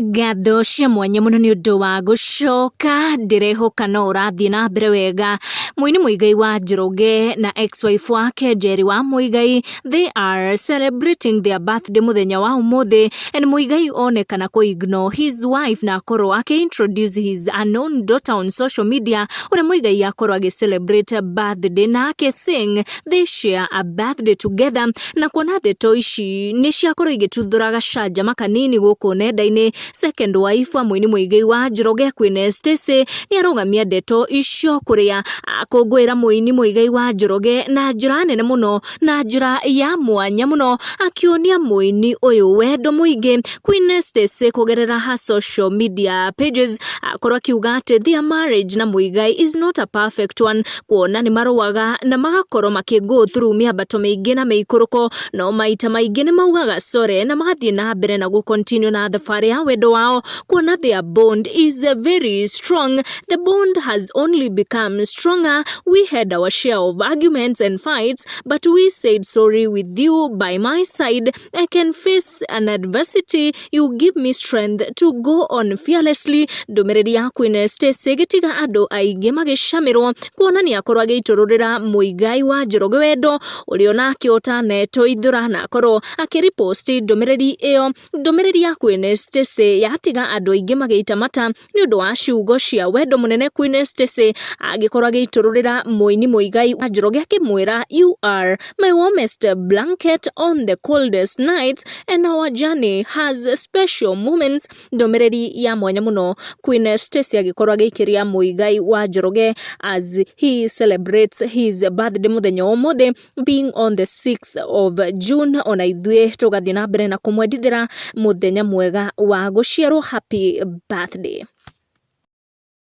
Ngatho cia mwanya mũno nĩ ũndũ wa gũcoka, ndĩrehoka no ũrathiĩ na mbere wega. Mũini Muigai wa Njoroge na ex-wife wake Njeri wa Muigai, they are celebrating their birthday mũthenya wa ũmũthĩ, and Muigai onekana kũ ignore his wife na akorwo akĩ introduce his unknown daughter on social media, ũrĩa Muigai akorwo agĩ celebrate birthday na akĩ sing they share a birthday together. Na kuona ndeto ici nĩ ciakorwo igĩtuthũra gacanjama kanini gũkũ nenda-inĩ. Second wife wa mũini Muigai wa Njoroge, Queen Stacy, nĩ arũgamia ndeto icio, kũrĩa akũngũĩra mũini Muigai wa Njoroge na njĩra nene mũno na njĩra ya mwanya mũno, akĩonia mũini ũyũ wendo mũingĩ. Queen Stacy kũgerera her social media pages akorwo akiuga atĩ their marriage na Muigai is not a perfect one, kuona nĩ marũaga na magakorwo makĩ go through mĩambato mĩingĩ na mĩikũrũko, no maita maingĩ nĩ maugaga sorry na magathiĩ na mbere na gũ continue na thabarĩ ya wendo wao, kuona their bond is very strong. The bond has only become stronger. We had our share of arguments and fights, but we said sorry. With you by my side, I can face an adversity. You give me strength to go on fearlessly. Ndũmĩrĩri ya Queen Stacy gĩtiga andũ aingĩ magĩcamĩrwo, kuona nĩ akorwo agĩitũrũrĩra Muigai wa Njoroge wendo ũrĩa onake ũtanetoithũra na akorwo akĩriposti ndũmĩrĩri ĩyo. Ndũmĩrĩri ya Queen Stacy yatiga andũ aingĩ magĩita mata nĩ ũndũ wa ciugo cia wendo mũnene Queen Stacy agĩkorwo agĩitũrũrĩra mũini Muigai wa Njoroge, akĩmwĩra, "You are my warmest blanket on the coldest nights and our journey has special moments." Ndũmĩrĩri ya mwanya mũno Queen Stacy agĩkorwo agĩikĩria Muigai wa Njoroge as he celebrates his birthday mũthenya wa ũmũthĩ, being on the 6th of June. Ona ithuĩ tũgathiĩ na mbere na kũmwendithĩra mũthenya mwega wa gũciarwo, happy birthday.